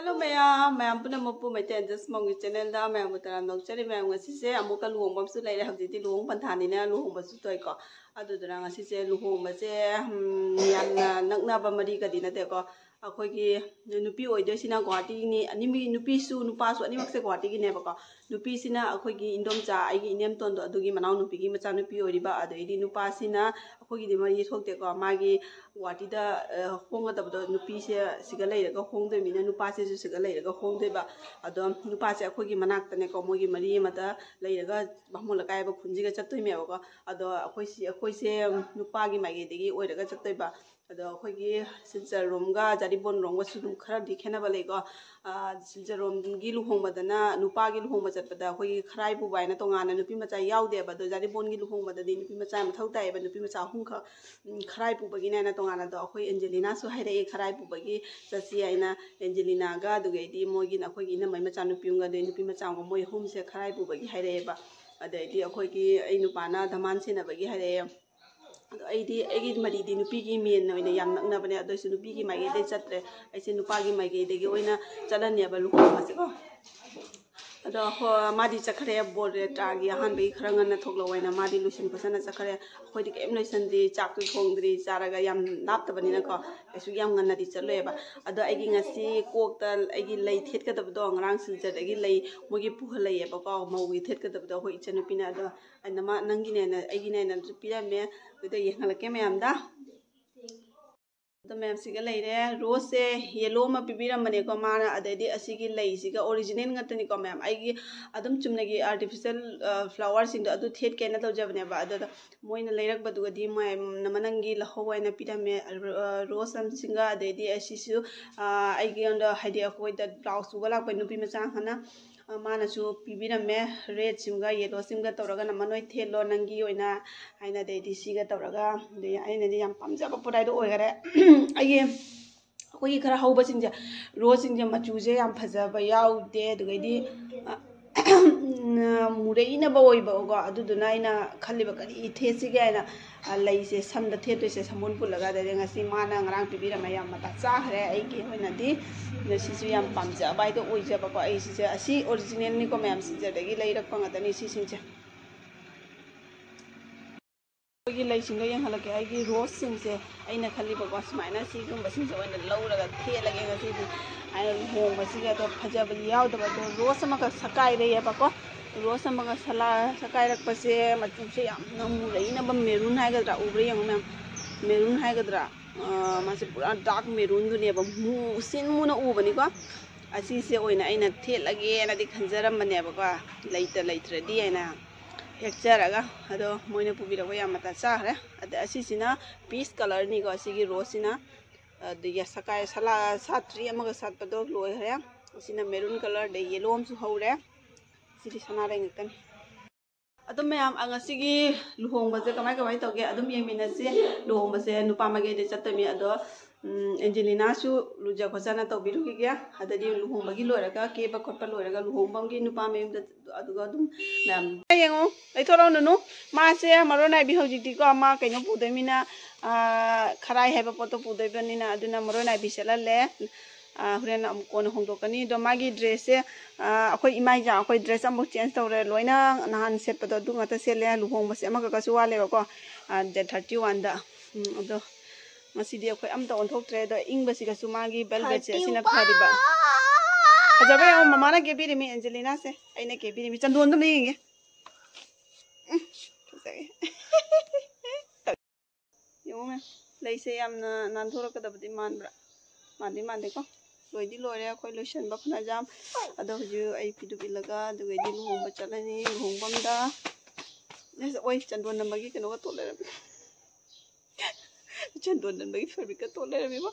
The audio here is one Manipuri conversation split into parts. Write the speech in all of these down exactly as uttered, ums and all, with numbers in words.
ꯍꯜꯂꯣ ꯃꯌꯥꯝ, ꯃꯌꯥꯝ ꯄꯨꯝꯅꯃꯛꯄꯨ ꯃꯩꯇꯩ ꯑꯦꯟꯖꯦꯜꯁ ꯃꯣꯝꯒꯤ ꯆꯦꯅꯦꯜꯗ ꯃꯌꯥꯝꯕꯨ ꯇꯔꯥꯝꯅ ꯑꯣꯛꯆꯔꯤ꯫ ꯃꯌꯥꯝ, ꯉꯁꯤꯁꯦ ꯑꯃꯨꯛꯀ ꯂꯨꯍꯣꯡꯕ ꯑꯃꯁꯨ ꯂꯩꯔꯦ꯫ ꯍꯧꯖꯤꯛꯇꯤ ꯂꯨꯍꯣꯡ ꯄꯟꯊꯥꯅꯤꯅ ꯂꯨꯍꯣꯡꯕꯁꯨ ꯊꯣꯛꯏꯀꯣ꯫ ꯑꯗꯨꯗꯨꯅ ꯉꯁꯤꯁꯦ ꯂꯨꯍꯣꯡꯕꯁꯦ, ꯎꯝ, ꯌꯥꯝꯅ ꯅꯛꯅꯕ ꯃꯔꯤꯒꯗꯤ ꯅꯠꯇꯦꯀꯣ꯫ ꯑꯩꯈꯣꯏꯒꯤ ꯅꯨꯄꯤ ꯑꯣꯏꯗꯣꯏꯁꯤꯅ ꯒꯨꯍꯥꯇꯤꯒꯤꯅꯤ, ꯑꯅꯤ-, ꯅꯨꯄꯤꯁꯨ ꯅꯨꯄꯥꯁꯨ ꯑꯅꯤꯃꯛꯁꯦ ꯒꯨꯍꯥꯇꯤꯒꯤꯅꯦꯕꯀꯣ꯫ ꯅꯨꯄꯤꯁꯤꯅ ꯑꯩꯈꯣꯏꯒꯤ ꯏꯟꯗꯣꯝꯆꯥ, ꯑꯩꯒꯤ ꯏꯅꯦꯝꯇꯣꯟꯗꯣ, ꯑꯗꯨꯒꯤ ꯃꯅꯥꯎꯅꯨꯄꯤꯒꯤ ꯃꯆꯥꯅꯨꯄꯤ ꯑꯣꯏꯔꯤꯕ꯫ ꯑꯗꯩꯗꯤ ꯅꯨꯄꯥꯁꯤꯅ, ꯑꯩꯈꯣꯏꯒꯤꯗꯤ ꯃꯔꯤ ꯊꯣꯛꯇꯦꯀꯣ, ꯃꯥꯒꯤ ꯒꯨꯍꯥꯇꯤꯗ, ꯑ, ꯍꯣꯡꯒꯗꯕꯗꯣ ꯅꯨꯄꯤꯁꯦ ꯁꯤꯒ ꯂꯩꯔꯒ ꯍꯣꯡꯗꯣꯏꯅꯤꯅ ꯅꯨꯄꯥꯁꯤꯁꯨ ꯁꯤꯒ ꯂꯩꯔꯒ ꯍꯣꯡꯗꯣꯏꯕ꯫ ꯑꯗꯣ ꯅꯨꯄꯥꯁꯦ ꯑꯩꯈꯣꯏꯒꯤ ꯃꯅꯥꯛꯇꯅꯦꯀꯣ, ꯃꯣꯏꯒꯤ ꯃꯔꯤ ꯑꯃꯗ ꯂꯩꯔꯒ ꯕꯥꯃꯣꯟ ꯂꯩꯀꯥꯏ ꯍꯥꯏꯕ ꯈꯨꯟꯁꯤꯒ ꯆꯠꯇꯣꯏꯅꯦꯕꯀꯣ꯫ ꯑꯗꯣ ꯑꯩꯈꯣꯏꯁꯤ, ꯑꯩꯈꯣꯏꯁꯦ ꯅꯨꯄꯥꯒꯤ ꯃꯥꯏꯀꯩꯗꯒꯤ ꯑꯣꯏꯔꯒ ꯆꯠꯇꯣꯏꯕ꯫ ꯑꯗꯣ ꯑꯩꯈꯣꯏꯒꯤ ꯁꯤꯜꯆꯔ ꯔꯣꯝꯒ ꯖꯥꯔꯤꯕꯣꯟ ꯔꯣꯝꯒꯁꯨ ꯑꯗꯨꯝ ꯈꯔꯗꯤ ꯈꯦꯠꯅꯕ ꯂꯩꯀꯣ꯫ ꯑ, ꯁꯤꯜꯆꯔ ꯔꯣꯝꯒꯤ ꯂꯨꯍꯣꯡꯕꯗꯅ, ꯅꯨꯄꯥꯒꯤ ꯂꯨꯍꯣꯡꯕ ꯆꯠꯄꯗ ꯑꯩꯈꯣꯏꯒꯤ ꯈꯔꯥꯏ ꯄꯨꯕ ꯍꯥꯏꯅ ꯇꯣꯉꯥꯟꯅ ꯅꯨꯄꯤ ꯃꯆꯥ ꯌꯥꯎꯗꯦꯕ꯫ ꯑꯗꯣ ꯖꯥꯔꯤꯕꯣꯟꯒꯤ ꯂꯨꯍꯣꯡꯕꯗꯗꯤ ꯅꯨꯄꯤ ꯃꯆꯥ ꯃꯊꯧ ꯇꯥꯏꯌꯦꯕ, ꯅꯨꯄꯤ ꯃꯆꯥ ꯑꯍꯨꯝꯈꯛ, ꯎꯝ, ꯈꯔꯥꯏ ꯄꯨꯕꯒꯤꯅꯦꯅ ꯇꯣꯉꯥꯟꯅ꯫ ꯑꯗꯣ ꯑꯩꯈꯣꯏ ꯑꯦꯟꯖꯦꯂꯤꯅꯥꯁꯨ ꯍꯥꯏꯔꯛꯑꯦ ꯈꯔꯥꯏ ꯄꯨꯕꯒꯤ ꯆꯠꯁꯤ ꯍꯥꯏꯅ꯫ ꯑꯦꯟꯖꯦꯂꯤꯅꯥꯒ, ꯑꯗꯨꯒꯩꯗꯤ ꯃꯣꯏꯒꯤꯅ ꯑꯩꯈꯣꯏꯒꯤ ꯏꯅꯝꯃꯩ ꯃꯆꯥꯅꯨꯄꯤ ꯑꯃꯒ, ꯑꯗꯩ ꯅꯨꯄꯤ ꯃꯆꯥ ꯑꯃꯒ, ꯃꯣꯏ ꯑꯍꯨꯝꯁꯦ ꯈꯔꯥꯏ ꯄꯨꯕꯒꯤ ꯍꯥꯏꯔꯛꯑꯦꯕ꯫ ꯑꯗꯩꯗꯤ ꯑꯩꯈꯣꯏꯒꯤ ꯑꯩ ꯅꯨꯄꯥꯅ ꯙꯃꯥꯟ ꯁꯦꯟꯅꯕꯒꯤ ꯍꯥꯏꯔꯛꯑꯦ꯫ ꯑꯗꯣ ꯑꯩꯗꯤ, ꯑꯩꯒꯤ ꯃꯔꯤꯗꯤ ꯅꯨꯄꯤꯒꯤ ꯃꯦꯟ ꯑꯣꯏꯅ ꯌꯥꯝ ꯅꯛꯅꯕꯅꯦ, ꯑꯗꯨ ꯑꯣꯏꯁꯨ ꯅꯨꯄꯤꯒꯤ ꯃꯥꯏꯀꯩꯗꯩ ꯆꯠꯇ꯭ꯔꯦ꯫ ꯑꯩꯁꯦ ꯅꯨꯄꯥꯒꯤ ꯃꯥꯏꯀꯩꯗꯒꯤ ꯑꯣꯏꯅ ꯆꯠꯂꯅꯦꯕ ꯂꯨꯍꯣꯡꯕꯁꯦꯀꯣ꯫ ꯑꯗꯣ ꯍꯣ-, ꯃꯥꯗꯤ ꯆꯠꯈ꯭ꯔꯦ, ꯕꯣꯔꯦꯇꯥꯒꯤ ꯑꯍꯥꯟꯕꯒꯤ ꯈꯔ ꯉꯟꯅ ꯊꯣꯛꯂꯛꯑꯣ ꯍꯥꯏꯅ ꯃꯥꯗꯤ ꯂꯣꯏꯁꯤꯟ ꯈꯣꯠꯆꯟꯅ ꯆꯠꯈ꯭ꯔꯦ꯫ ꯑꯩꯈꯣꯏꯗꯤ ꯀꯔꯤꯝ ꯂꯣꯏꯁꯟꯗ꯭ꯔꯤ, ꯆꯥꯛꯁꯨ ꯊꯣꯡꯗ꯭ꯔꯤ, ꯆꯥꯔꯒ ꯌꯥꯝ ꯂꯥꯞꯇꯕꯅꯤꯅꯀꯣ ꯀꯩꯁꯨ ꯌꯥꯝ ꯉꯟꯅꯗꯤ ꯆꯠꯂꯣꯏꯕ꯫ ꯑꯗꯣ ꯑꯩꯒꯤ ꯉꯁꯤ ꯀꯣꯛꯇ ꯑꯩꯒꯤ ꯂꯩ ꯊꯦꯠꯀꯗꯕꯗꯣ, ꯉꯔꯥꯡ ꯁꯤꯜꯆꯔꯗꯒꯤ ꯂꯩ ꯃꯣꯏꯒꯤ ꯄꯨꯍꯜꯂꯛꯑꯦꯕꯀꯣ, ꯃꯧꯒꯤ ꯊꯦꯠꯀꯗꯕꯗꯣ ꯑꯩꯈꯣꯏ ꯏꯆꯟꯅꯨꯄꯤꯅ꯫ ꯑꯗꯣ ꯑꯩꯅ ꯃꯥ, ꯅꯪꯒꯤꯅꯦꯅ, ꯑꯩꯒꯤꯅꯦꯅ ꯄꯤꯔꯝꯃꯦ꯫ ꯑꯗꯨꯗ ꯌꯦꯡꯍꯜꯂꯛꯀꯦ ꯃꯌꯥꯝꯗ꯫ ꯑꯗꯣ ꯃꯌꯥꯝꯁꯤꯒ ꯂꯩꯔꯦ꯫ ꯔꯣꯁꯁꯦ ꯌꯦꯂꯣ ꯑꯃ ꯄꯤꯕꯤꯔꯝꯕꯅꯦꯀꯣ ꯃꯥꯅ, ꯑꯗꯩꯗꯤ ꯑꯁꯤꯒꯤ ꯂꯩꯁꯤꯒ ꯑꯣꯔꯤꯖꯤꯅꯦꯜ ꯉꯥꯛꯇꯅꯤꯀꯣ ꯃꯌꯥꯝ꯫ ꯑꯩꯒꯤ ꯑꯗꯨꯝ ꯆꯨꯝꯅꯒꯤ ꯑꯥꯔꯇꯤꯐꯤꯁꯦꯜ, ꯑ, ꯐ꯭ꯂꯥꯋꯔꯁꯤꯡꯗꯣ ꯑꯗꯨ ꯊꯦꯠꯀꯦꯅ ꯇꯧꯖꯕꯅꯦꯕ꯫ ꯑꯗꯨꯗ ꯃꯣꯏꯅ ꯂꯩꯔꯛꯄꯗꯨꯒꯗꯤ ꯃꯌꯥꯝꯅ ꯃꯅꯪꯒꯤ ꯂꯧꯍꯧ ꯍꯥꯏꯅ ꯄꯤꯔꯝꯃꯦ꯫ ꯑ, ꯔꯣꯁ ꯑꯃꯁꯤꯡꯒ, ꯑꯗꯩꯗꯤ ꯑꯁꯤꯁꯨ, ꯑ, ꯑꯩꯉꯣꯟꯗ, ꯍꯥꯏꯗꯤ ꯑꯩꯈꯣꯏꯗ ꯕ꯭ꯂꯥꯎꯁ ꯇꯨꯕ ꯂꯥꯛꯄ ꯅꯨꯄꯤ ꯃꯆꯥ ꯑꯃꯅ, ꯑ, ꯃꯥꯅꯁꯨ ꯄꯤꯕꯤꯔꯝꯃꯦ꯫ ꯔꯦꯗꯁꯤꯝꯒ ꯌꯦꯂꯣꯁꯤꯝꯒ ꯇꯧꯔꯒ ꯅꯝꯃ ꯅꯣꯏ ꯊꯦꯠꯂꯣ ꯅꯪꯒꯤ ꯑꯣꯏꯅ ꯍꯥꯏꯅ, ꯑꯗꯩꯗꯤ ꯁꯤꯒ ꯇꯧꯔꯒ, ꯑꯗꯩ ꯑꯩꯅꯗꯤ ꯌꯥꯝ ꯄꯥꯝꯖꯕ ꯄꯣꯠ ꯍꯥꯏꯗꯣ ꯑꯣꯏꯈꯔꯦ꯫ ꯑꯩꯒꯤ, ꯑꯩꯈꯣꯏꯒꯤ ꯈꯔ ꯍꯧꯕꯁꯤꯡꯁꯦ, ꯔꯣꯁꯁꯤꯡꯁꯦ ꯃꯆꯨꯁꯦ ꯌꯥꯝ ꯐꯖꯕ ꯌꯥꯎꯗꯦ, ꯑꯗꯨꯒꯩꯗꯤ, ꯑ, ꯃꯨꯔꯛꯏꯅꯕ ꯑꯣꯏꯕꯀꯣ꯫ ꯑꯗꯨꯗꯨꯅ ꯑꯩꯅ ꯈꯜꯂꯤꯕ ꯀꯔꯤ ꯊꯦꯠꯁꯤꯒꯦ ꯍꯥꯏꯅ, ꯑ, ꯂꯩꯁꯦ ꯁꯝꯗ ꯊꯦꯠꯇꯣꯏꯁꯦ ꯁꯝꯕꯨꯟ ꯄꯨꯜꯂꯒ꯫ ꯑꯗꯩꯗꯤ ꯉꯁꯤ ꯃꯥꯅ ꯉꯔꯥꯡ ꯄꯤꯕꯤꯔꯝꯃꯦ, ꯌꯥꯝ ꯃꯇꯥ ꯆꯥꯈ꯭ꯔꯦ ꯑꯩꯒꯤ ꯑꯣꯏꯅꯗꯤ꯫ ꯑꯗ ꯁꯤꯁꯨ ꯌꯥꯝ ꯄꯥꯝꯖꯕ ꯍꯥꯏꯗꯣ ꯑꯣꯏꯖꯕꯀꯣ꯫ ꯑꯩ ꯁꯤꯁꯦ, ꯑꯁꯤ ꯑꯣꯔꯤꯖꯤꯅꯦꯜꯅꯤꯀꯣ ꯃꯌꯥꯝ, ꯁꯤꯖꯔꯗꯒꯤ ꯂꯩꯔꯛꯄ ꯉꯥꯛꯇꯅꯤ ꯁꯤꯁꯤꯡꯁꯦ꯫ ꯑꯩꯈꯣꯏꯒꯤ ꯂꯩꯁꯤꯡꯗꯣ ꯌꯦꯡꯍꯜꯂꯛꯀꯦ꯫ ꯑꯩꯒꯤ ꯔꯣꯁꯁꯤꯡꯁꯦ ꯑꯩꯅ ꯈꯜꯂꯤꯕꯀꯣ, ꯁꯨꯃꯥꯏꯅ ꯁꯤꯒꯨꯝꯕꯁꯤꯡꯁꯦ ꯑꯣꯏꯅ ꯂꯧꯔꯒ ꯊꯦꯠꯂꯒꯦ ꯉꯁꯤꯗꯤ꯫ ꯍꯥꯏꯅ ꯂꯨꯍꯣꯡꯕꯁꯤꯒ ꯑꯗꯣ ꯐꯖꯕꯗꯤ ꯌꯥꯎꯗꯕ, ꯑꯗꯣ ꯔꯣꯁ ꯑꯃꯈꯛ ꯁꯛꯀꯥꯏꯔꯛꯑꯦꯕꯀꯣ꯫ ꯔꯣꯁ ꯑꯃꯒ ꯁꯂꯥ-, ꯁꯛꯀꯥꯏꯔꯛꯄꯁꯦ ꯃꯆꯨꯁꯦ ꯌꯥꯝꯅ ꯃꯨꯔꯛꯏꯅꯕ, ꯃꯦꯔꯨꯟ ꯍꯥꯏꯒꯗ꯭ꯔꯥ, ꯎꯕ꯭ꯔꯥ ꯌꯦꯡꯉꯣ ꯃꯌꯥꯝ, ꯃꯦꯔꯨꯟ ꯍꯥꯏꯒꯗ꯭ꯔꯥ, ꯑ, ꯃꯥꯁꯦ ꯄꯨꯔꯥ ꯗꯥꯔꯛ ꯃꯦꯔꯨꯟꯗꯨꯅꯦꯕ, ꯃꯨꯁꯤꯟ ꯃꯨꯅ ꯎꯕꯅꯤꯀꯣ꯫ ꯑꯁꯤꯁꯦ ꯑꯣꯏꯅ ꯑꯩꯅ ꯊꯦꯠꯂꯒꯦꯅꯗꯤ ꯈꯟꯖꯔꯝꯕꯅꯦꯕꯀꯣ, ꯂꯩꯇ ꯂꯩꯇ꯭ꯔꯗꯤ ꯍꯥꯏꯅ ꯍꯦꯛꯆꯔꯒ꯫ ꯑꯗꯣ ꯃꯣꯏꯅ ꯄꯨꯕꯤꯔꯛꯄ ꯌꯥꯝ ꯃꯇꯥ ꯆꯥꯈ꯭ꯔꯦ꯫ ꯑꯗ ꯑꯁꯤꯁꯤꯅ ꯄꯤꯁ ꯀꯂꯔꯅꯤꯀꯣ, ꯑꯁꯤꯒꯤ ꯔꯣꯁꯁꯤꯅ꯫ ꯑꯗꯒꯤ ꯁꯀꯥꯏ ꯁꯂꯥ-, ꯁꯥꯠꯇ꯭ꯔꯤ ꯑꯃꯒ ꯁꯥꯠꯄꯗꯣ ꯂꯣꯏꯈ꯭ꯔꯦ꯫ ꯑꯁꯤꯅ ꯃꯦꯔꯨꯟ ꯀꯂꯔ, ꯑꯗꯩ ꯌꯦꯂꯣ ꯑꯃꯁꯨ ꯍꯧꯔꯦ꯫ ꯁꯤꯗꯤ ꯁꯅꯥꯔꯩ ꯉꯥꯛꯇꯅꯤ꯫ ꯑꯗꯨꯝ ꯃꯌꯥꯝ, ꯑ, ꯉꯁꯤꯒꯤ ꯂꯨꯍꯣꯡꯕꯁꯦ ꯀꯃꯥꯏ ꯀꯃꯥꯏ ꯇꯧꯒꯦ ꯑꯗꯨꯝ ꯌꯦꯡꯃꯤꯟꯅꯁꯤ꯫ ꯂꯨꯍꯣꯡꯕꯁꯦ ꯅꯨꯄꯥ ꯃꯥꯏꯀꯩꯗꯩ ꯆꯠꯇꯣꯏꯅꯤ꯫ ꯑꯗꯣ, ꯎꯝ, ꯑꯦꯟꯖꯦꯂꯤꯅꯥꯁꯨ ꯂꯨꯖ ꯈꯣꯠꯆꯅ ꯇꯧꯕꯤꯔꯨꯈꯤꯒꯦ꯫ ꯑꯗꯩꯗꯤ ꯂꯨꯍꯣꯡꯕꯒꯤ ꯂꯣꯏꯔꯒ, ꯀꯦꯕ ꯈꯣꯠꯄ ꯂꯣꯏꯔꯒ ꯂꯨꯍꯣꯡꯐꯝꯒꯤ ꯅꯨꯄꯥ ꯃꯌꯨꯝꯗ, ꯑꯗꯨꯒ ꯑꯗꯨꯝ ꯃꯌꯥꯝ ꯌꯦꯡꯉꯣ꯫ ꯂꯩꯊꯣꯔꯛꯑꯣ ꯅꯨꯅꯨ꯫ ꯃꯥꯁꯦ ꯃꯔꯣꯟ ꯅꯥꯏꯕꯤ ꯍꯧꯖꯤꯛꯇꯤꯀꯣ, ꯃꯥ ꯀꯩꯅꯣ ꯄꯨꯗꯣꯏꯃꯤꯅ, ꯑꯥ, ꯈꯔꯥꯏ ꯍꯥꯏꯕ ꯄꯣꯠꯇꯣ ꯄꯨꯗꯣꯏꯕꯅꯤꯅ, ꯑꯗꯨꯅ ꯃꯔꯣꯟ ꯅꯥꯏꯕꯤ ꯁꯦꯠꯍꯜꯂꯦ꯫ ꯑꯥ, ꯍꯣꯔꯦꯟ ꯑꯃꯨꯛ ꯀꯣꯟꯅ ꯍꯣꯡꯗꯣꯛꯀꯅꯤ꯫ ꯑꯗꯣ ꯃꯥꯒꯤ ꯗ꯭ꯔꯦꯁꯁꯦ, ꯑꯥ, ꯑꯩꯈꯣꯏ ꯏꯃꯥ ꯏꯆꯥ, ꯑꯩꯈꯣꯏ ꯗ꯭ꯔꯦꯁ ꯑꯃꯨꯛ ꯆꯦꯟꯖ ꯇꯧꯔꯦ꯫ ꯂꯣꯏꯅ ꯅꯍꯥꯟ ꯁꯦꯠꯄꯗꯣ ꯑꯗꯨ ꯉꯥꯛꯇ ꯁꯦꯠꯂꯦ꯫ ꯂꯨꯍꯣꯡꯕꯁꯦ ꯑꯃꯈꯛꯀꯁꯨ ꯋꯥꯠꯂꯦꯕꯀꯣ, ꯑꯥ, ꯗꯦꯠ ꯊꯥꯔꯇꯤ ꯋꯥꯟꯗ꯫ ꯎꯝ, ꯑꯗꯣ ꯉꯁꯤꯗꯤ ꯑꯩꯈꯣꯏ ꯑꯝꯇ ꯑꯣꯟꯊꯣꯛꯇ꯭ꯔꯦ꯫ ꯑꯗꯣ ꯏꯪꯕꯁꯤꯒꯁꯨ ꯃꯥꯒꯤ ꯕꯦꯜꯕꯦꯠꯁꯦ ꯑꯁꯤꯅ ꯐꯔꯤꯕ꯫ ꯐꯖꯕ ꯌꯦꯡꯉꯣ, ꯃꯃꯥꯅ ꯀꯦꯕꯤꯔꯤꯃꯤ ꯑꯦꯟꯖꯦꯂꯤꯅꯥꯁꯦ, ꯑꯩꯅ ꯀꯦꯕꯤꯔꯤꯃꯤ꯫ ꯆꯟꯗꯣꯟꯗꯨꯝ ꯌꯦꯡꯒꯦ꯫ ꯎꯝ, ꯐꯖꯩ꯫ ꯌꯦꯡꯉꯣ ꯃꯌꯥꯝ, ꯂꯩꯁꯦ ꯌꯥꯝꯅ ꯅꯥꯟꯊꯣꯔꯛꯀꯗꯕꯗꯤ ꯃꯥꯟꯕ꯭ꯔꯥ? ꯃꯥꯟꯗꯤ ꯃꯥꯟꯗꯦꯀꯣ꯫ ꯂꯣꯏꯗꯤ ꯂꯣꯏꯔꯦ ꯑꯩꯈꯣꯏ ꯂꯣꯏꯁꯟꯕ ꯐꯅꯌꯥꯝ꯫ ꯑꯗꯣ ꯍꯧꯖꯤꯛ ꯑꯩ ꯐꯤꯗꯨ ꯏꯜꯂꯒ ꯑꯗꯨꯒꯩꯗꯤ ꯂꯨꯍꯣꯡꯕ ꯆꯠꯂꯅꯤ, ꯂꯨꯍꯣꯡꯐꯝꯗ꯫ ꯑꯁ, ꯑꯣꯏ, ꯆꯟꯗꯣꯟ ꯅꯝꯕꯒꯤ ꯀꯩꯅꯣꯒ ꯇꯣꯠ ꯂꯩꯔꯝꯃꯦ꯫ ꯆꯟꯗꯣꯟ ꯅꯝꯕꯒꯤ ꯐꯦꯕ꯭ꯔꯤꯛꯀ ꯇꯣꯠ ꯂꯩꯔꯝꯃꯤꯕꯣ꯫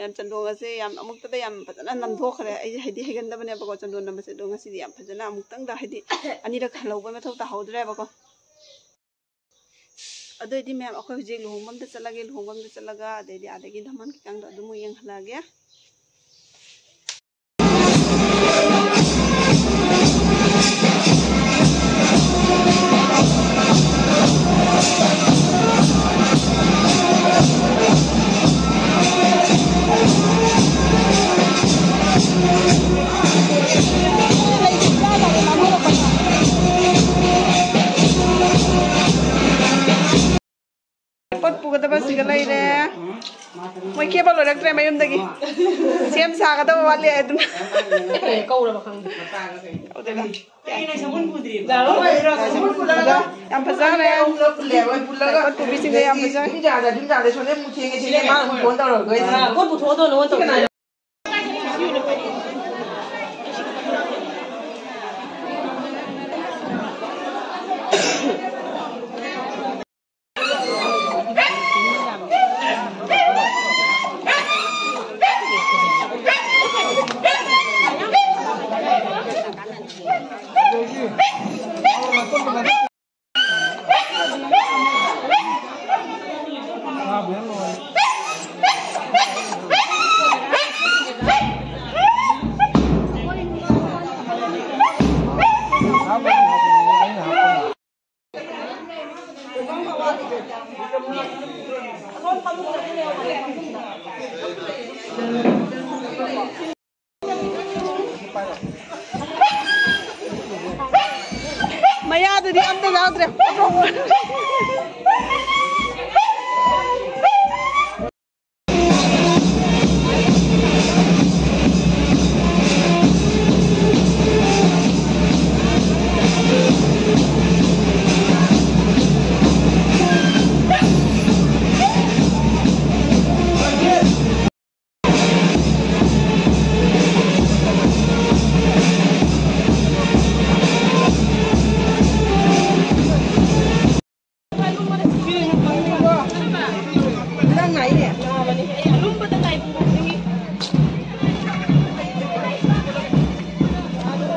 ꯌꯥꯝ ꯆꯟꯗꯣꯟꯒꯁꯦ ꯌꯥꯝ ꯑꯃꯨꯛꯇꯗ ꯌꯥꯝ ꯐꯖꯅ ꯅꯝꯊꯣꯛꯈ꯭ꯔꯦ꯫ ꯑꯩꯁꯦ ꯍꯥꯏꯗꯤ ꯍꯩꯒꯟꯗꯕꯅꯦꯕꯀꯣ ꯆꯟꯗꯣꯟ ꯅꯝꯕꯁꯦ, ꯑꯗꯣ ꯉꯁꯤꯗꯤ ꯌꯥꯝ ꯐꯖꯅ ꯑꯃꯨꯛꯇꯪꯗ ꯍꯥꯏꯗꯤ ꯑꯅꯤꯔꯛ ꯍꯜꯍꯧꯕ ꯃꯊꯧ ꯇꯥꯍꯧꯗ꯭ꯔꯦꯕꯀꯣ꯫ ꯑꯗꯨꯑꯣꯏꯗꯤ ꯃꯌꯥꯝ, ꯑꯩꯈꯣꯏ ꯍꯧꯖꯤꯛ ꯂꯨꯍꯣꯡꯐꯝꯗ ꯆꯠꯂꯒꯦ, ꯂꯨꯍꯣꯡꯐꯝꯗ ꯆꯠꯂꯒ ꯑꯗꯩꯗꯤ ꯑꯥꯗꯒꯤ ꯙꯃꯥꯟ ꯈꯤꯇꯪꯗꯣ ꯑꯗꯨꯝ ꯑꯃꯨꯛ ꯌꯦꯡꯍꯜꯂꯛꯑꯒꯦ꯫ ꯂꯣꯏꯔꯛꯇ꯭ꯔꯦ ꯃꯌꯨꯝꯗꯒꯤ꯫ ꯁꯦꯝ ꯁꯥꯒꯗꯕ ꯋꯥꯠꯂꯤ ꯍꯥꯏꯗꯨꯅ꯫ ꯀꯧꯔꯕ ꯈꯪꯗꯦ꯫ ꯀꯧꯗꯦꯗ꯫ ꯑꯩꯅ ꯁꯃꯨꯟ ꯄꯨꯗ꯭ꯔꯤꯕ꯫ ꯁꯃꯨꯟ ꯄꯨꯗ꯭ꯔꯒ ꯌꯥꯝ ꯐꯖꯈ꯭ꯔꯦ꯫ ꯄꯨꯜꯂꯦ, ꯂꯣꯏ ꯄꯨꯜꯂꯒ ꯂꯥꯏꯀꯣꯠ ꯄꯨꯕꯤꯁꯤꯡꯗꯣ ꯌꯥꯝ ꯐꯖꯈ꯭ꯔꯦ꯫ ꯌꯨꯝ ꯌꯥꯗ, ꯌꯨꯝ ꯌꯥꯗ ꯁꯣꯝꯗ ꯑꯃꯨꯛ ꯊꯦꯡꯉꯦ, ꯊꯦꯡꯉꯦ, ꯃꯥꯅ ꯑꯃꯨꯛ ꯐꯣꯟ ꯇꯧꯔꯛꯑꯒ ꯑꯩꯁꯦ꯫ ꯄꯣꯠ ꯄꯨꯊꯣꯛꯑꯗꯣ ꯅꯉꯣꯟꯗ ꯇꯧꯔꯛꯑꯣ꯫ ꯃꯌꯥꯗꯨꯗꯤ ꯑꯝꯇ ꯌꯥꯎꯗ꯭ꯔꯦ꯫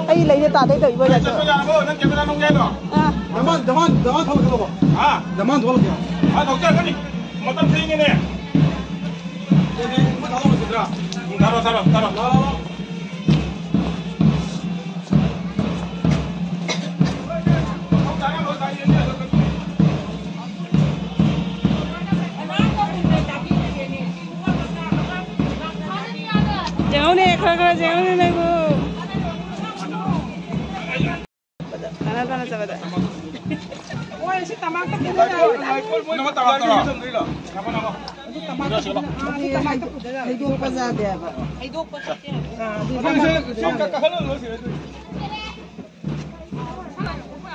ꯑꯩ ꯂꯩꯅ ꯇꯥꯗꯩ ꯇꯧꯏꯕꯣ ꯌꯥꯗ꯭ꯔꯣ? ꯆꯠꯄ ꯌꯥꯔꯕꯣ? ꯅꯪ ꯀꯦꯃꯦꯔꯥ ꯅꯨꯡ ꯌꯥꯏꯗꯣ? ꯑꯥ꯫ ꯗꯃꯥꯟ, ꯗꯃꯥꯟ, ꯗꯃꯥꯟ ꯊꯧꯔꯛꯀꯦ ꯕꯕꯥ꯫ ꯍꯥ? ꯗꯃꯥꯟ ꯊꯧꯔꯛꯀꯦ꯫ ꯍꯥ, ꯊꯧꯖꯔꯒꯅꯤ꯫ ꯃꯇꯝ ꯊꯦꯡꯉꯦꯅꯦ꯫ ꯑꯗꯨꯗꯤ ꯑꯃ ꯊꯥꯗꯣꯛꯑꯁꯤꯗ꯭ꯔꯥ? ꯎꯝ, ꯊꯥꯔꯣ, ꯊꯥꯔꯣ, ꯊꯥꯔꯣ꯫ ꯂꯥꯛꯑꯣ, ꯂꯥꯛꯑꯣ꯫ ꯌꯦꯡꯍꯧꯅꯦ, ꯈꯔ ꯈꯔ ꯌꯦꯡꯍꯧꯅꯦ ꯅꯪꯕꯨ꯫ ꯇꯥꯅ ꯇꯥꯅ ꯆꯠꯄꯗ꯫ ꯍꯩꯗꯣꯛꯄ ꯌꯥꯗꯦꯕ꯫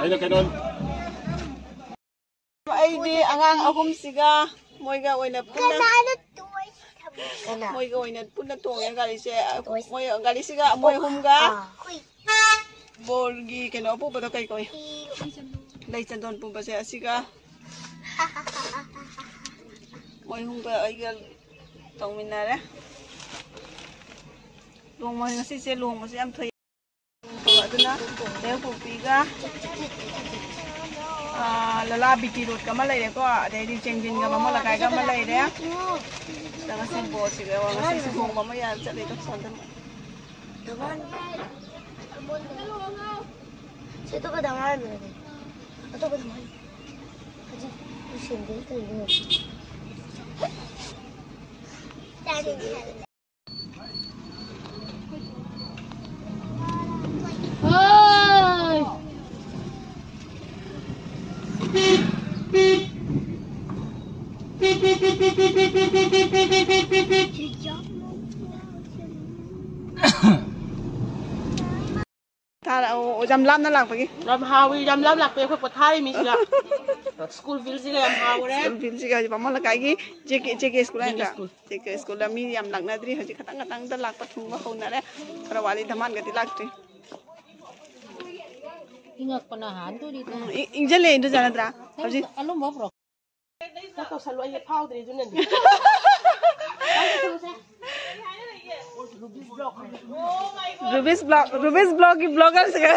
ꯑꯩꯅ ꯀꯩꯅꯣ ꯑꯩꯗꯤ ꯑꯉꯥꯡ ꯑꯍꯨꯝꯁꯤꯒ ꯃꯣꯏꯒ ꯑꯣꯏꯅ ꯄꯨꯟꯅ, ꯃꯣꯏꯒ ꯑꯣꯏꯅ ꯄꯨꯟꯅ ꯇꯣꯡꯉꯦ ꯒꯥꯔꯤꯁꯦ꯫ ꯃꯣꯏ ꯒꯥꯔꯤꯁꯤꯒ ꯃꯣꯏ ꯑꯍꯨꯝꯒ ꯕꯣꯔꯒꯤ ꯀꯩꯅꯣ ꯑꯄꯨꯕꯗꯣ ꯀꯩ ꯀꯧꯏ? ꯂꯩ ꯆꯟꯗꯣꯟ ꯄꯨꯕꯁꯦ ꯑꯁꯤꯒ ꯃꯣꯏ ꯑꯍꯨꯝꯒ ꯑꯩꯒ ꯇꯧꯃꯤꯟꯅꯔꯦ꯫ ꯂꯨꯍꯣꯡꯕ ꯉꯁꯤꯁꯦ ꯂꯨꯍꯣꯡꯕꯁꯦ ꯌꯥꯝ ꯊꯣꯏ꯫ ꯑꯗꯨꯅ ꯇꯦꯡꯄꯣꯛꯄꯤꯒ, ꯑꯥ, ꯂꯂꯥ ꯕꯤ ꯇꯤ ꯔꯣꯗꯀ ꯑꯃ ꯂꯩꯔꯦꯀꯣ, ꯑꯗꯩꯗꯤ ꯆꯦꯡꯖꯤꯟꯒ ꯃꯃꯣꯟ ꯂꯩꯀꯥꯏꯒ ꯑꯃ ꯂꯩꯔꯦ꯫ ꯑꯗ ꯉꯁꯤ ꯕꯣꯔꯁꯤꯒ ꯉꯁꯤꯁꯨ ꯂꯨꯍꯣꯡꯕ ꯑꯃ ꯌꯥ ꯆꯠꯂꯦ ꯁꯣꯝꯗ꯫ ꯁꯤ ꯑꯇꯣꯞꯄ ꯙꯃꯥꯟ ꯑꯃ ꯂꯩꯔꯦ꯫ ꯑꯇꯣꯞꯄ ꯙꯃꯥꯟ꯫ ꯍꯧꯖꯤꯛ ꯂꯣꯏꯁꯤꯟꯗꯦ ꯀꯩꯅꯣ꯫ ꯊꯥꯔꯛꯑꯣ, ꯌꯥꯝ ꯂꯥꯞꯅ ꯂꯥꯛꯄꯒꯤ꯫ ꯌꯥꯝ ꯍꯥꯎꯏ, ꯌꯥꯝ ꯂꯥꯞ ꯂꯥꯛꯄꯒꯤ ꯑꯩꯈꯣꯏ ꯄꯣꯊꯥꯔꯤ ꯃꯤꯁꯤꯒ꯫ ꯁ꯭ꯀꯨꯜ ꯐꯤꯜꯁꯤꯒ ꯌꯥꯝ ꯍꯥꯎꯔꯦ꯫ ꯁ꯭ꯀꯨꯜ ꯐꯤꯜꯁꯤꯒ ꯍꯧꯖꯤꯛ ꯕꯥꯃꯣꯟ ꯂꯩꯀꯥꯏꯒꯤ J K, J K school ꯍꯥꯏꯅ ꯁ꯭ꯀꯨꯜ꯫ ꯖꯦ ꯀꯦ ꯁ꯭ꯀꯨꯜꯗ ꯃꯤ ꯌꯥꯝ ꯂꯥꯛꯅꯗ꯭ꯔꯤ, ꯍꯧꯖꯤꯛ ꯈꯇꯪ ꯈꯇꯪꯗ ꯂꯥꯛꯄ ꯊꯨꯡꯕ ꯍꯧꯅꯔꯦ꯫ ꯈꯔ ꯋꯥꯠꯂꯤ, ꯙꯃꯥꯟꯒꯗꯤ ꯂꯥꯛꯇ꯭ꯔꯤ꯫ ꯏꯪꯉꯛꯄꯅ ꯍꯥꯟꯗꯣꯔꯤꯗ꯫ ꯎꯝ, ꯏ-, ꯏꯪꯖꯜꯂꯛꯑꯦ, ꯏꯟꯗꯣꯆꯥ, ꯅꯠꯇ꯭ꯔꯥ? ꯍꯧꯖꯤꯛ ꯑꯂꯨꯝꯕ ꯄꯨꯔꯛ ꯈꯔ ꯇꯧꯁꯜꯂꯨ, ꯑꯩꯁꯦ ꯐꯥꯎꯗ꯭ꯔꯦ ꯑꯗꯨꯅꯅꯦ꯫ ꯔꯨꯕꯤꯁ ꯕ꯭ꯂꯣꯛ, ꯔꯨꯕꯤꯁ ꯕ꯭ꯂꯣꯛꯀꯤ ꯕ꯭ꯂꯣꯒꯔꯁꯤꯒ꯫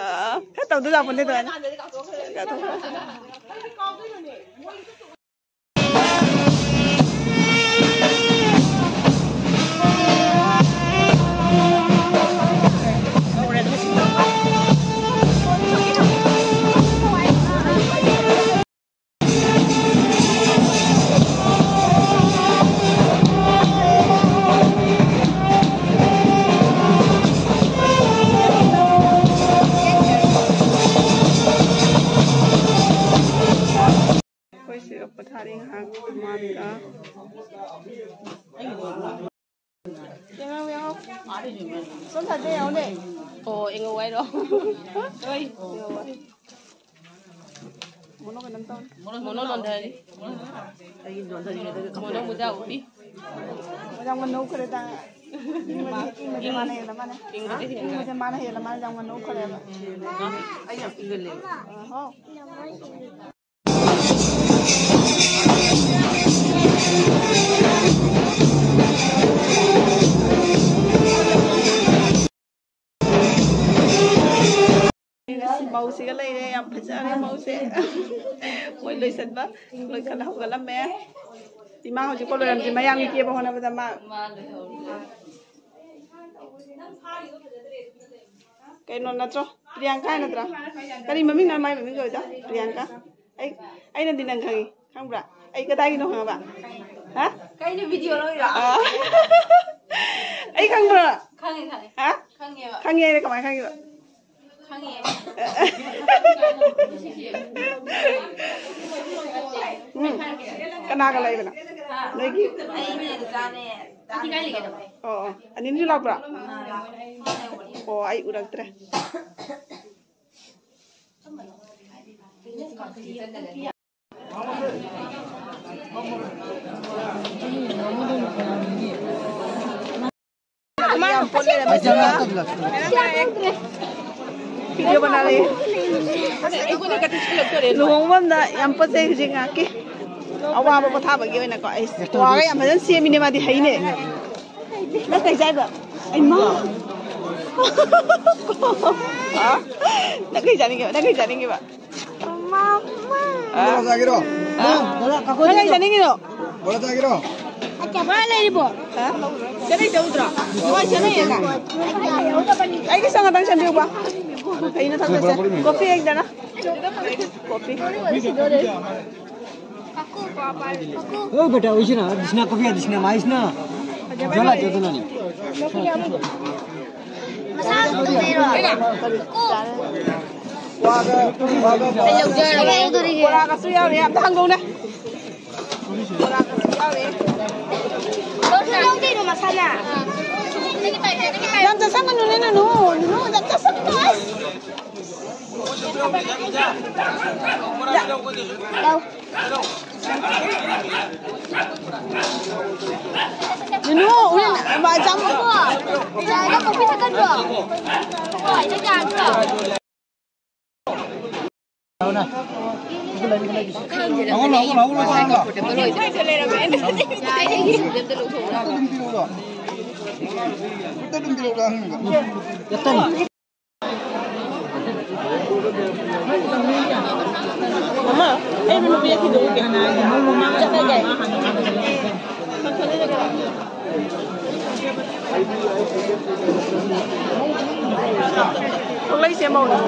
ꯑꯥ, ꯈꯔ ꯇꯧꯗꯣꯏ ꯂꯥꯛꯄꯅꯦ ꯑꯗꯨꯃꯥꯏꯅ꯫ ꯁꯣꯝ ꯁꯥꯏꯗꯇ ꯌꯦꯡꯉꯨꯅꯦ꯫ ꯑꯣ, ꯌꯦꯡꯉꯧ ꯍꯥꯏꯔꯣ? ꯍꯣꯏ꯫ ꯃꯣꯅꯣ ꯀꯩꯅꯣꯝ ꯇꯧꯔꯦ꯫ ꯃꯣꯅꯣ ꯂꯣꯟꯊꯔꯤ꯫ ꯃꯣꯅꯣ ꯃꯨꯖꯥ ꯎꯞꯄꯤ꯫ ꯌꯥꯝ ꯉꯟꯅ ꯎꯞꯈ꯭ꯔꯦꯗ꯫ ꯏꯪꯕꯗꯤ, ꯏꯪꯕꯗꯤ ꯃꯥꯅ ꯍꯦꯜꯂ ꯃꯥꯅꯦ꯫ ꯏꯪꯕꯗꯤ ꯍꯦꯜꯂꯦ꯫ ꯏꯪꯕꯁꯦ ꯃꯥꯅ ꯍꯦꯜꯂ ꯃꯥꯅ ꯌꯥꯝ ꯉꯟꯅ ꯎꯞꯈ꯭ꯔꯦꯕ꯫ ꯑꯩ ꯌꯥꯝ ꯏꯪꯒꯜꯂꯦ꯫ ꯑ, ꯍꯥꯎ꯫ ꯉꯁꯤ ꯃꯧꯁꯤꯒ ꯂꯩꯔꯦ, ꯌꯥꯝ ꯐꯖꯔꯦ ꯃꯧꯁꯦ꯫ ꯃꯣꯏ ꯂꯣꯏꯁꯟꯕ, ꯂꯣꯏꯈꯠ ꯍꯧꯒꯠꯂꯝꯃꯦ꯫ ꯏꯃꯥ ꯍꯧꯖꯤꯛꯐꯥꯎ ꯂꯣꯏꯔꯝꯗ꯭ꯔꯤ, ꯃꯌꯥꯝꯒꯤ ꯀꯦꯕ ꯍꯣꯠꯅꯕꯗ ꯃꯥ꯫ ꯀꯩꯅꯣ ꯅꯠꯇ꯭ꯔꯣ? ꯄ꯭ꯔꯤꯌꯥꯡꯀꯥ ꯅꯠꯇ꯭ꯔꯣ? ꯀꯔꯤ ꯃꯃꯤꯡꯅꯣ ꯃꯥꯏ ꯃꯃꯤꯡ ꯀꯧꯔꯤꯗꯣ? ꯄ꯭ꯔꯤꯌꯥꯡꯀꯥ? ꯑꯩ, ꯑꯩꯅꯗꯤ ꯅꯪ ꯈꯪꯉꯤ꯫ ꯈꯪꯕ꯭ꯔꯥ? ꯑꯩ ꯀꯗꯥꯏꯒꯤꯅꯣ ꯈꯪꯉꯕ? ꯍꯥ? ꯀꯩꯅꯣ, ꯚꯤꯗꯤꯑꯣ ꯂꯧꯔꯤꯔꯣ? ꯑꯥ꯫ ꯑꯩ ꯈꯪꯕ꯭ꯔꯣ? ꯈꯪꯉꯦ, ꯈꯪꯉꯦ꯫ ꯍꯥ? ꯈꯪꯉꯦꯕ꯫ ꯈꯪꯉꯦ ꯍꯥꯏꯅ ꯀꯃꯥꯏꯅ ꯈꯪꯉꯤꯕ? ꯈꯪꯉꯦ꯫ ꯎꯝ꯫ ꯀꯅꯥꯒ ꯂꯩꯕꯅꯣ? ꯍꯥ? ꯅꯣꯏꯒꯤ? ꯑꯩꯅꯦ, ꯏꯆꯥꯅꯦ, ꯏꯆꯥꯅꯦ꯫ ꯑꯣ, ꯑꯣ꯫ ꯑꯅꯤꯃꯛꯁꯨ ꯂꯥꯛꯄ꯭ꯔꯣ? ꯑꯥ, ꯂꯥꯛꯑꯣ꯫ ꯑꯣ, ꯑꯩ ꯎꯔꯛꯇ꯭ꯔꯦ꯫ ꯌꯥꯝ ꯄꯣꯠ ꯂꯩꯔꯝꯕꯁꯤꯅ ꯚꯤꯗꯤꯑꯣ ꯕꯅꯥ ꯂꯩ꯫ ꯂꯨꯍꯣꯡꯐꯝꯗ ꯌꯥꯝ ꯄꯣꯠ ꯆꯩ ꯍꯧꯖꯤꯛ ꯉꯥꯏꯍꯥꯛꯀꯤ ꯑꯋꯥꯕ ꯄꯣꯊꯥꯕꯒꯤ ꯑꯣꯏꯅꯀꯣ꯫ ꯑꯩ ꯀ꯭ꯋꯥꯒ ꯌꯥꯝ ꯐꯖꯅ ꯁꯦꯝꯃꯤꯅꯦ ꯃꯥꯗꯤ, ꯍꯩꯅꯦ꯫ ꯅꯪ ꯀꯩ ꯆꯥꯏꯕ? ꯑꯩꯃ! ꯍꯥ? ꯅꯪ ꯀꯩ ꯆꯥꯅꯤꯡꯉꯦꯕ? ꯅꯪ ꯀꯩ ꯆꯥꯅꯤꯡꯉꯦꯕ? ꯕꯣꯔꯥ ꯆꯥꯒꯦꯔꯣ? ꯍꯥ? ꯅꯪ ꯀꯩ ꯆꯥꯅꯤꯡꯉꯤꯅꯣ? ꯕꯣꯔꯥ ꯆꯥꯒꯦꯔꯣ? ꯕꯣꯔꯥ ꯂꯩꯔꯤꯕꯣ? ꯍꯥ? ꯆꯦꯔꯩ ꯆꯧꯗ꯭ꯔꯣ? ꯍꯣꯏ, ꯆꯦꯔꯩ ꯌꯦꯟꯅ꯫ ꯑꯩꯒꯤ ꯁꯪ ꯉꯥꯛꯇꯪ ꯁꯦꯝꯕꯤꯌꯨꯕ꯫ ꯑꯩꯅ ꯊꯛꯆꯁꯦ꯫ ꯀꯣꯐꯤ ꯍꯦꯛꯇꯅ꯫ ꯀꯣꯐꯤ꯫ ओ बेटा, वैसे ना, दिसना कॉफी है, दिसना माइस ना। जला दे दो ना। ꯃꯁꯥ ꯑꯗꯨꯝ ꯂꯩꯔꯣ? ꯀꯩ ꯂꯧꯖꯔꯒꯦ? ꯕꯣꯔꯥꯒꯁꯨ ꯌꯥꯎꯔꯦ, ꯑꯝꯇ ꯍꯥꯡꯗꯣꯛꯎꯅꯦ꯫ ꯕꯣꯔꯥꯒꯁꯨ ꯌꯥꯎꯔꯦ꯫ ꯂꯧꯗꯣꯏꯅꯣ ꯃꯁꯥꯅ? ꯌꯥꯝ ꯆꯥꯁꯟꯒꯅꯨꯅꯦ, ꯅꯨꯅꯨ꯫ ꯅꯨꯅꯨ, ꯌꯥꯝ ꯆꯥꯁꯟꯒꯅꯨ, ꯑꯁ꯫ ꯅꯨꯅꯨ, ꯎꯔꯤꯡ, ꯃꯥ ꯆꯥꯝ-, ꯆꯥꯒ ꯀꯣꯐꯤ ꯊꯛꯀꯗ꯭ꯔꯣ? ꯍꯣꯏ, ꯅꯪ ꯌꯥꯗ꯭ꯔꯣ? ꯃꯃꯥ, ꯑꯩ ꯅꯨꯄꯤ ꯑꯁꯤꯗ ꯎꯒꯦ꯫ ꯆꯠꯂꯒꯦ꯫ ꯊꯣꯛꯂꯛꯏꯁꯦ ꯃꯧꯅ꯫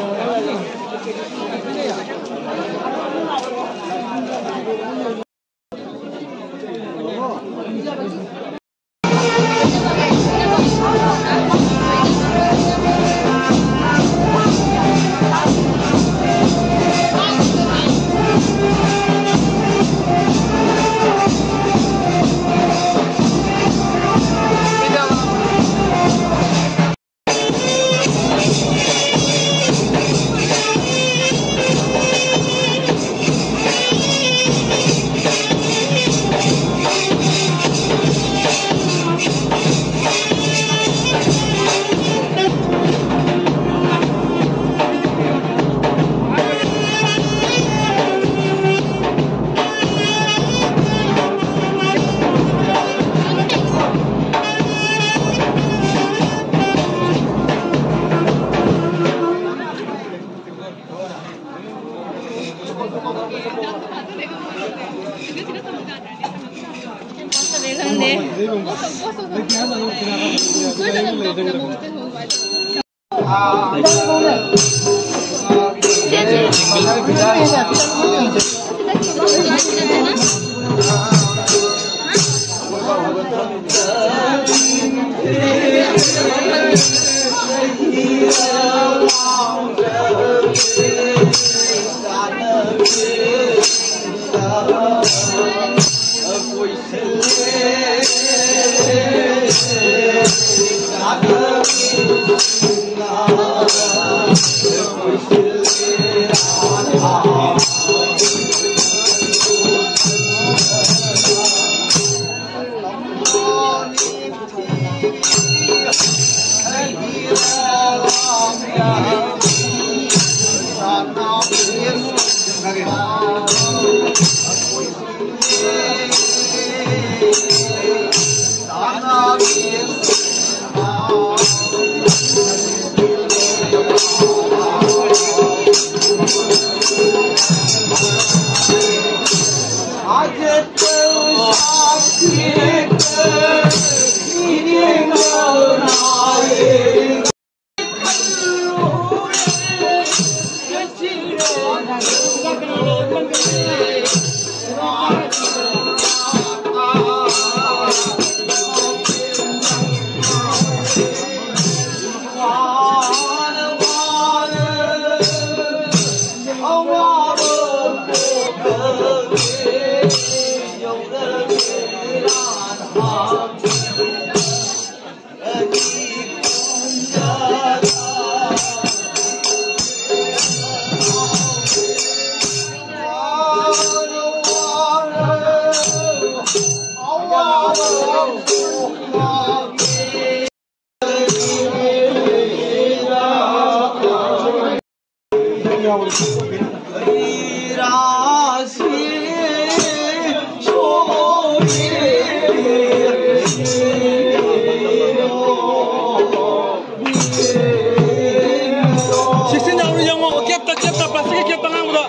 ꯁꯤꯛꯁꯇꯤꯟ ꯌꯥꯎꯔꯤ ꯌꯦꯡꯉꯣ, ꯀꯦꯞꯇ, ꯀꯦꯞꯇ, ꯄ꯭ꯂꯥꯁꯇꯤꯛꯀꯤ ꯀꯦꯞꯇ ꯑꯉꯥꯡꯕꯗ꯫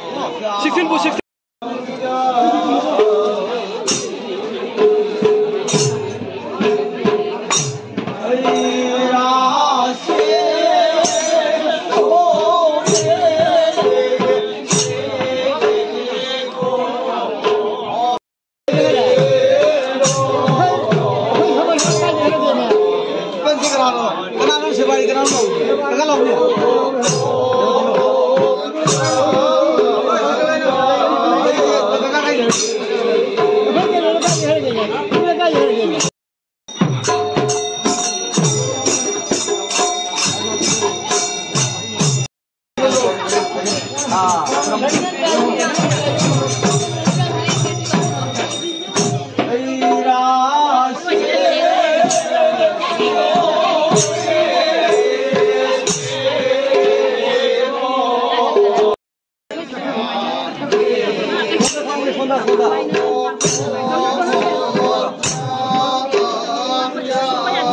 ꯁꯤꯛꯁꯇꯤꯟꯕꯨ ꯁꯤꯛꯁꯇꯤꯟ꯫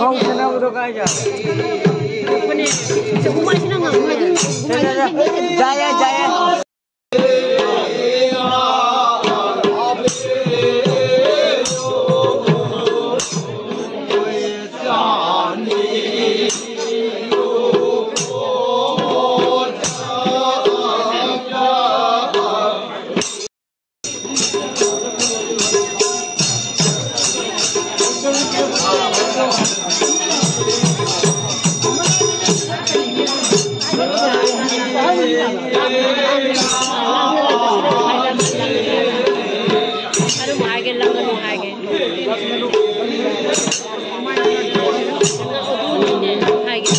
ꯃꯧ ꯈꯠꯅꯕꯗꯣ ꯀꯥꯏ ꯆꯠꯈ꯭ꯔꯦ? ꯂꯥꯛꯄꯅꯦ꯫ ꯁꯦ, ꯎꯃꯥꯏꯁꯤꯅ ꯉꯥꯡꯉꯨ ꯍꯥꯏꯗꯤ ꯎꯃꯥꯏꯁꯤꯅ ꯉꯥꯡꯉꯨ ꯍꯥꯏꯗꯤ ꯌꯥꯏꯌꯦ, ꯌꯥꯏꯌꯦ꯫ ꯑꯗꯨꯝ ꯍꯥꯏꯒꯦ, ꯂꯪꯒꯅꯨ ꯍꯥꯏꯒꯦ꯫ ꯍꯥꯏꯒꯦ꯫